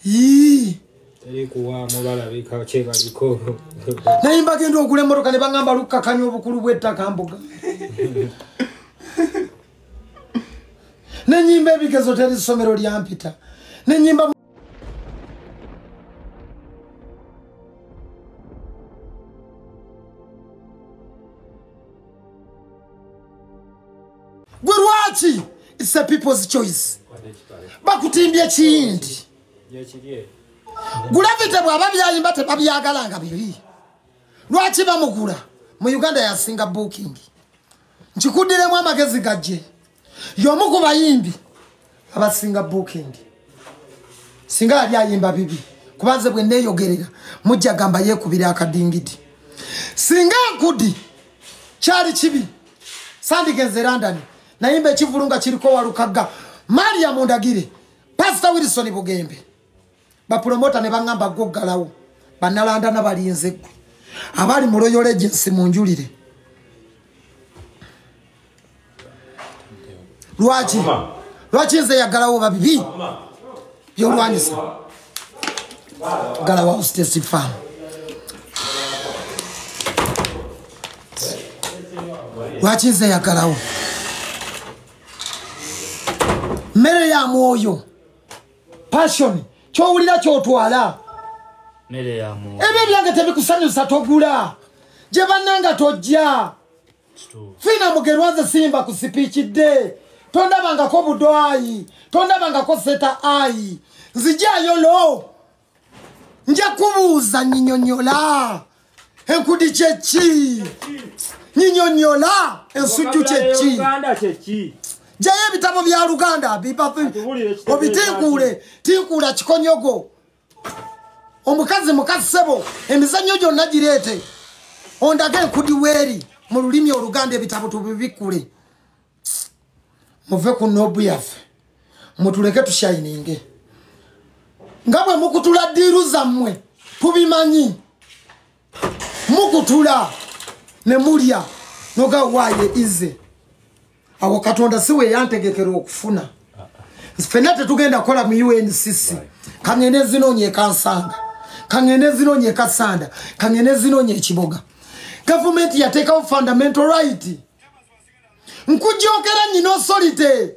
Yii. Naye mbagenda ogula emmotoka ne baŋŋamba lukkakanya obukulu bw'ettaka mbuga. Nenyimba ebigezo teri ssomero lyampita. Nenyimba gwe lwaki? It's a people's choice. Bakutimbye kiyindi. Gravity bw'aba byayimba tebabyagala nga bibi. Lwaki bamugula? Mu Uganda yasinga booking. Nkikuddiremu amagezi gajje. Y'omu ku bayimbi abasinga booking. Singa yali ayimba bibi. Kubanze bwe neeyogerera mujja gamba yeekubira akadingidi. Singa enkudi kyali kibi. Sandigenze London. Nayimba ekivulu nga kiriko Walukagga. Mariam Ndagire, Pastor Wilson Bugembe. Bapromota ne baŋŋamba gwoggalawo. Bannalanda balinze ggwe. Abali mu Royal Agency munjulire. Lwaki? Lwaki nze yaggalawo babibi? Byolwanyisa. Galawo Stacy Farm. Lwaki nze yaggalawo? Mmere ya mwoyo. Passion. Kyowulira kyotwala. Mmere ya mwoyo. Ebyo byange tebikusanyusa togula. Gye bannanga tojja. Fina Mugerwa nze simba ku sipiikidde. Tondabangako budo ayi. Tondabangako seta ayi. Nzijayo lo. Nja kubuuza nyinyonnyola. Enkudi kye ki? Nyinyonnyola. Ensujju kye ki? Jayo ebitabo bya Luganda obitinkuule tinkuula kikonyogo. Omukazi mukasebo emizannyo gyonna gireete. Ondage enkudi weeri mu lulimi Oluganda ebitabo tubibikkule. Muve ku nobu yaffe mutuleke tushayininge. Nga bwe mukutula ddiiru zammwe tubimanyi. Mukutula ne mulya noga waaye ize. Awo Katonda si we yantegekera okufuna. Ffenna tetugenda kukola mu UNCC. Kangende zinonye Kansanga. Kangende zinonye Kasanda. Kangende zinonye Kiboga. Gavumenti yateekawo fundamental right. Nkujokera nyina authority.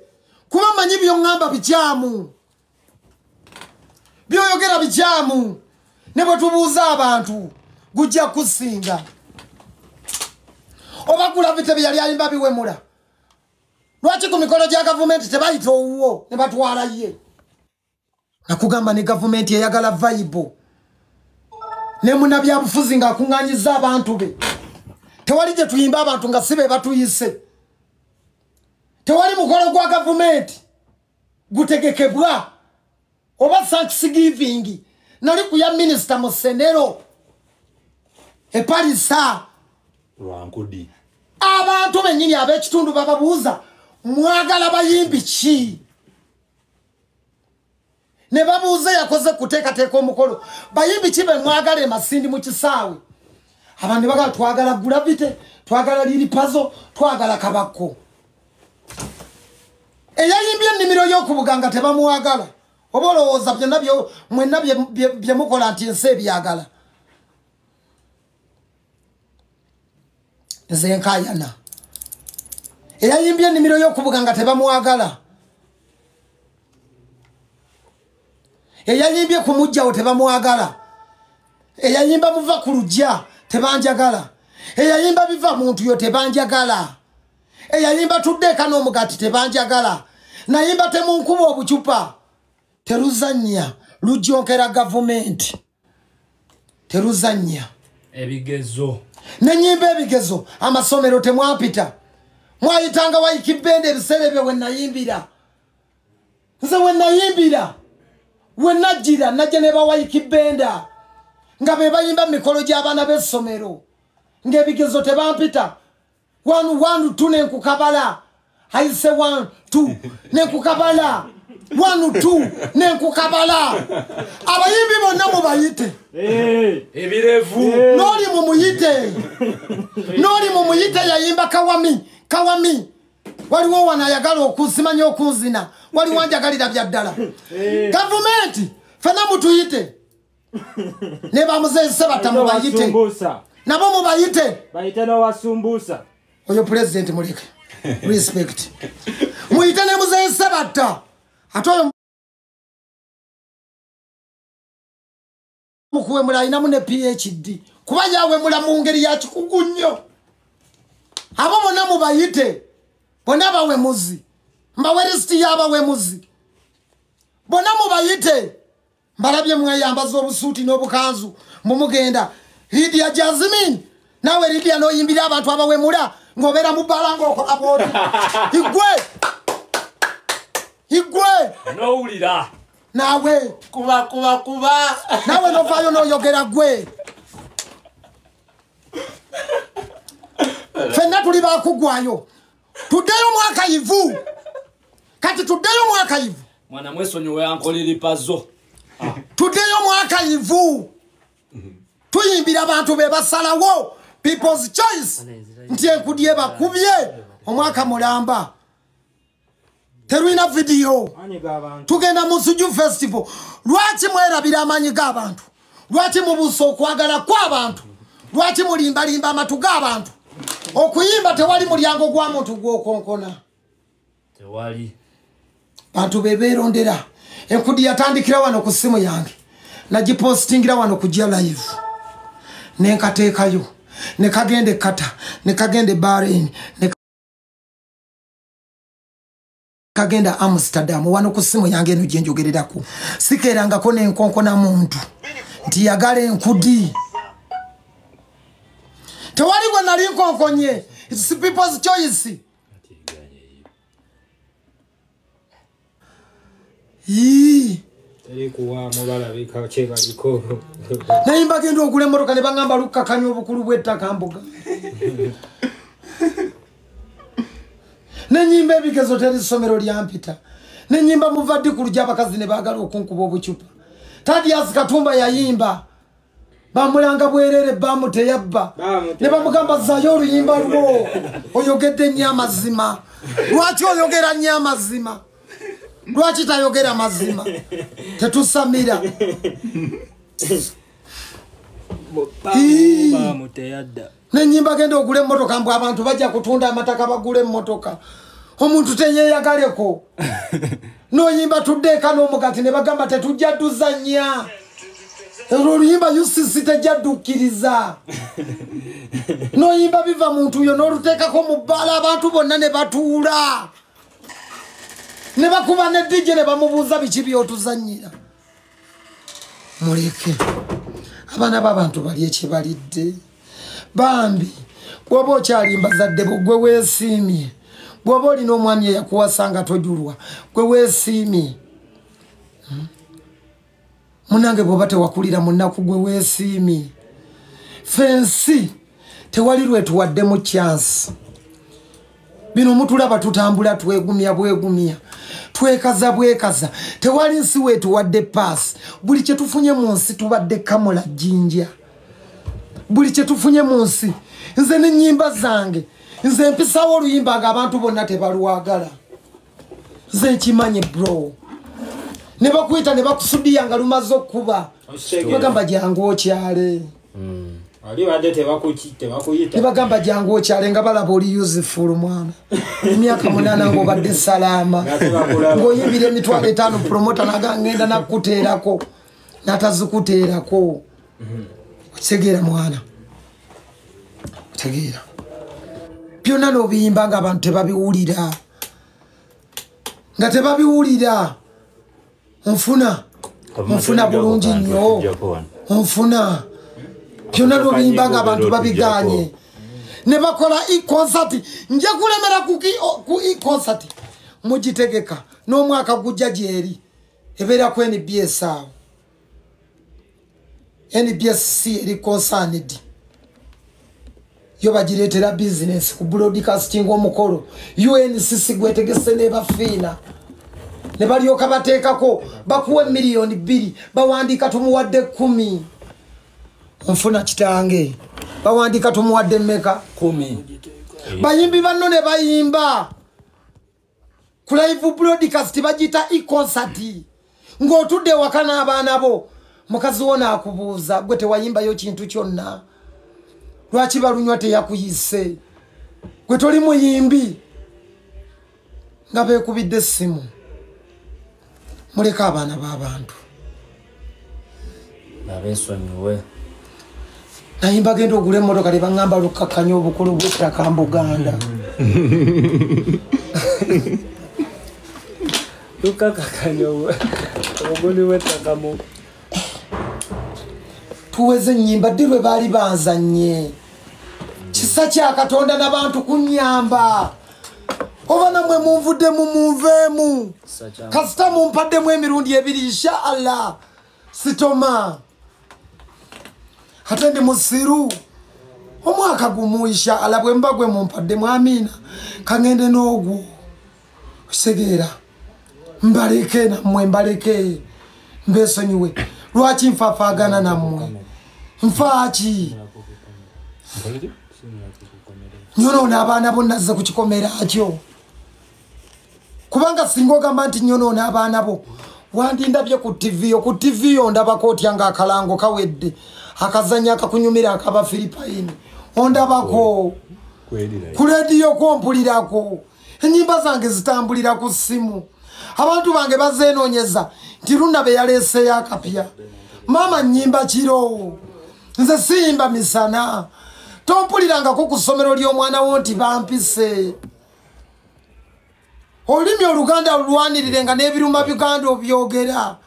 Kuba manyi by'oŋŋamba bikyamu. By'oyogera bikyamu. Ne bwe tubuuza abantu gujja kusinga. Oba Gravity bye yali ayimba biwemula. Lwaki ku mikolo gya gavumenti tebayita owuwo ne batwala ye? Nakugamba ne gavumenti eyagala vibe. Ne munnabyabufuzi ng'akuŋŋaanyizza abantu be. Tewali gye tuyimba abantu nga si be batuyise. Tewali mukolo gwa gavumenti gutegekebwa oba thanksgiving. Nali ku ya minisita Musenero e Palisa. Lwankudi. Abantu bennyini ab'ekitundu bababuuza mwagala bayimbi ki? Ne babuuza yakoze kuteekateeka omukolo. Bayimbi ki be mwagala e Masindi mu kisaawe? Abantu bagala twagala Gravity, twagala Lili Pazo, twagala Kabako. Eyayimbye ennimiro y'okubuganga tebamwagala. Oba olowooza byonna mwenna bye mukola nti ensi ebyagala. Nze nkaayana. Eyayimbye ennimiro y'okubuganga tebamwagala. Eyayimbye ku mujjawo tebamwagala. Eyayimba muva ku luggya tebanjagala. Eyayimba biva mu ntuyo tebanjagala. Eyayimba tudde eka n'omugaati tebanjagala. Nayimba temunkuba obucupa. Teruzannya lujjonkera gavumenti. Teruzannya. Ebigezo. Nenyimba ebigezo amasomero temwampita. Mwayitanga Waikibende ebiseera ebyo we nayimbira. Nze we nayimbira we najjira najja ne bawaikibenda nga be bayimba mikolo gy'abaana b'essomero ng'ebigezo tebampita. 1 1 2 nenkukabala. I say 1 2 nenkukabala. 1 2 nenkukabala. Abayimbi bonna mubayite. Ebirevu. Noli mumuyite. Noli mumuyite yayimba kawami. Kawami. Waliwo wano ayagala okusimanya okunzina. Waliwo anjagalira bya ddala. Gavumenti Fena mutuyite. Ne bamuzeyi Sebatta mubayite. Nabo mubayite. Bayite n'owasumbusa. Oyo president muleke. Respect. Muyite ne muzeyi Sebatta. Ate oyo mukuwemula alinamu ne PhD. Kuba yawemula mu ngeri ya kikugu nnyo. Abo bonna mubayite. Bonna bawemuzi. Mbawe lisiti y'abawemuzi. Bonna mubayite. Mbalabye mweyambaza obusuuti n'obukanzu mumugenda. Lydia Jasmine, nawe Lydia n'oyimbira abantu abawemula ng'obeera mu bbala ng'okola bw'oti. Igwe! Igwe! N'owulira. Naawe. Kuba kuba kuba. Naawe n'ovaayo n'oyogera gwe. Ffenna tuli baakugwayo. Tuddeyo mwaka ivu. Kati tuddeyo mwaka ivu. Mwana mwesonyiwe yankolera pazo. Tuddeyo mwaka ivu. Tuyimbira abantu be basalawo. People's choice. Nti enkudi ebakubye omwaka mulamba. Terulina video. Tugenda mu Suju Festival. Lwaki mwerabira amaanyi g'abantu? Lwaki mubuusa okwagala kw'abantu? Lwaki mulimbalimba amatu g'abantu? Okuyimba tewali mulyango gwa muntu gw'okonkona. Tewali. Bantu be beerondera. Enkudi yatandikira wano ku ssimu yange. Nagipostingira wano kujja live. Nenkateekayo. Ne kagende Kata, ne kagende Bahrain, ne kagenda Amsterdam. Wano ku ssimu yange eno gye njogererako. Sikeerangako n'enkonkona muntu nti yagala enkudi. Tewali gwe nali nkonkonye. It's people's choice. Yii. Naye mbagenda ogula emmotoka ne baŋŋamba lukkakanya obukulu bw'ettaka mbuga. Nenyimba ebigezo teri ssomero lyampita. Nenyimba muva ddi ku lugya abakazi ne baagala okunkuba obucupa. Tadias Katumba yayimba. Bamulanga bwerere bamuteyabba. Ne bamugamba zzaayo oluyimba lwo. Oyogedde nnyo amazima. Lwaki oyogera nnyo amazima? Lwaki tayogera mazima? Tetusamira. Nenyimba genda ogula emmotoka mbu abantu bajja kutunda amataka bagule emmotoka. Omuntu teyeeyagaleko. N'oyimba tudde eka n'omugati ne bagamba tetujja tuzannya. Olwo oluyimba UCC tejja ddukkiriza. N'oyimba biva mu ntuuyo n'oluteekako mu bbaala abantu bonna ne batuula. Ne bakuba ne DJ ne bamubuuza biki by'otuzannyira. Muleke. Abaana b'abantu bali ekibalidde. Bambi, bw'oba okyalimba zadde bo gwe weesiimye. Bw'oba olina omwami eyakuwasa nga tojulwa, gwe weesiimye. Munnange bw'oba tewakulira mu nnaku gwe weesiimye. Fensi tewali lwetuwaddemu chance. Bino mutulaba tutambula twegumya bwegumya. Twekaza bwekaza. Tewali nsi wetuwadde pass. Buli kye tufunye mu nsi tubadde kamula jjinja. Buli kye tufunye mu nsi. Nze n'ennyimba zange. Nze mpisawo oluyimba ng'abantu bonna tebalwagala. Nze nkimanyi bro. Ne bakuyita ne bakusudiya nga lumaze okkuba. Bagamba jangu okyale. Ne bagamba jangu okyale nga balaba oli useful mwana. Emyaka 8 ng'obadde salaama. Ng'oyimbira 50,000 promoter naga ngenda nakuteerako. N'atazikuteerako. Okitegeera mwana. Okitegeera. Byonna n'obiyimba ng'abantu tebabiwulira. Nga tebabiwulira. Nfuna. Nfuna bulungi nnyo. Nfuna. Byonna n'obiyimba ng'abantu babiganye. Ne bakola e-concert. Nja kulemera ku e-concert. Mugitegeka. N'omwaka gujja gyeri. Ebeera ku NBS awo. NBS eri concerned. Yo bagireetera business ku broadcasting omukolo. UNCC gwetegese ne bafiina. Ne balyoka bateekako bakuwa 2 million bawandiika tumuwadde 10. Nfuna kitange. Bawandiika tumuwadde mmeka? 10. Bayimbi banno ne bayimba. Ku live broadcast bagiyita e-concert. Ng'otudde ewaka n'abaana bo, mukazi wo n'akubuuza gwe tewayimbayo kintu kyonna, lwaki balunywa teyakuyise, gwe toli muyimbi, nga beekubidde essimu. Muleke abaana b'abantu babeesonyiwe. Nayimba genda ogula emmotoka ne baŋŋamba lukkakkanya obukulu bw'ettaka Buganda. Lukkakkanya obukulu bw'ettaka mu tuweze ennyimba ddi lwe baali banzannye. Kisa kya Katonda n'abantu kunnyamba. Oba nammwe munvuddemu munveemu. Kasita mumpaddemu emirundi ebiri insha Allah sitoma. Ate ndi musiru omwaka gumu insha Allah bwe mba gwe mumpaddemu amiina kaŋŋende n'ogwo. Okitegeera? Mbaleke nammwe, mbaleke mbeesonyiwe. Lwaki nfaafaagana nammwe? Nfaaki? Nyonoona abaana bo nazze ku kikomera kyo. Kubanga singa ogamba nti nyonoona abaana bo, wandindabye ku TV yo. Ku TV yo ndabako otya ng'akalango kawedde, akazannya akakunyumira akaba Philippine. Ondabako ku rediyo kwompulirako. Ennyimba zange zitambulira ku ssimu. Abantu bange bazeenoonyeza nti Luna be yaleeseeyo akapya. Maama nnyimba kiro, nze siyimba misana. Tompulirangako ku ssomero ly'omwana wo nti bampise. Olulimi Oluganda lulwanirire nga n'ebiruma Buganda obyogera.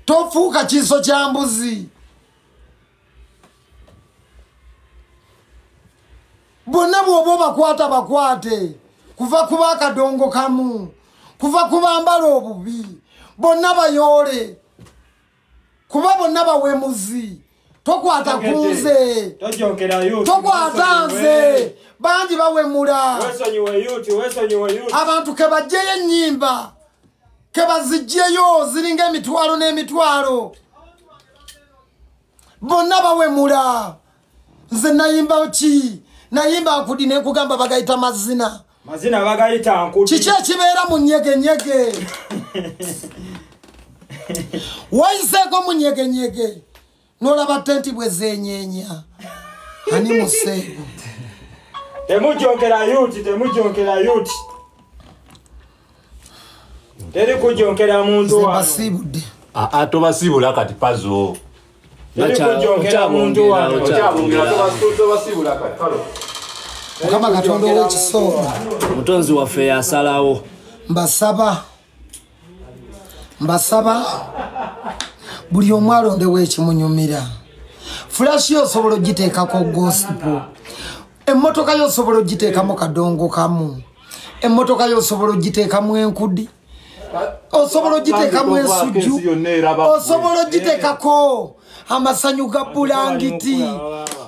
Tofuuka kiso kya mbuzi. Bonna bw'oba obakwata bakwate, kuva kuba akadongo kamu, kuva kubambala obubi, bonna bayoole, kuba bonna bawemuzi. Tokwata kunze, tokwata nze, bangi bawemula. Abantu ke bajjeyo ennyimba, ke bazijjeyo ziringa emitwalo n'emitwalo, bonna bawemula. Nze nayimba ki? Nayimba nkudi ne nkugamba bagayita mazina. Mazina bagayita nkudi. Kiki ekibeera mu nyegenyege? Wayiseeko mu nyegenyege n'olaba tenti bwe zeenyeenya. Ani museegu? Temujonkera yuti, temujonkera yuti. Teri kujonkera muntu wano. Basiibudde. Tobasiibula kati Pazo. Teri kujonkera muntu wano. Tobasiibula kati Pazo. Mukama Katonda ow'ekisooka, Omutonzi waffe yasalawo. Mbasaba, mbasaba buli omu alondewo ekimunyumira. Fulashi yo osobola ogiteekako gosipo. Emmotoka yo osobola ogiteekamu kadongo kamu. Emmotoka yo osobola ogiteekamu enkudi. Osobola ogiteekamu ensujju. Osobola ogiteekako amasanyu ga bulangiti.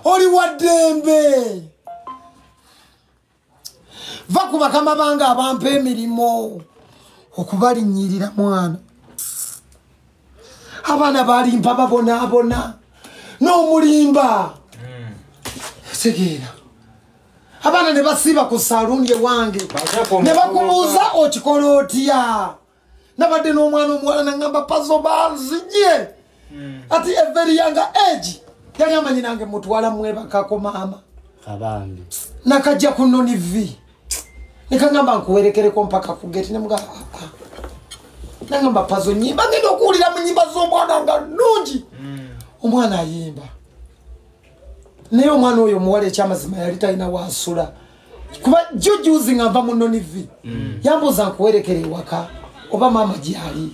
Oli wa ddembe. Va ku bakama bange abampa emirimu okubalinnyirira mwana. Abaana balimpa babonaabona n'omulimba. Tegeera. Abaana ne basiiba ku saluuni ewange ne bakubuuza okikola otya. Nabadde n'omwana omuwala naŋŋamba Pazo banzigye. Ati a very young age yali amanyi nange mutwala mwebakako maama. Kabambi. Nakajja ku Noni V. Nekaŋŋamba nkuwerekereko mpaka ku gate ne mugamba naŋŋamba Pazo nnyimba ngenda okuwulira mu nnyimba z'omwana nga nnungi. Omwana ayimba. Naye omwana oyo omuwala ekyamazima yali talina waasula. Kuba jujuzi nga nva mu Noni V. Yambuuza nkuwerekere ewaka oba maama gy'ali.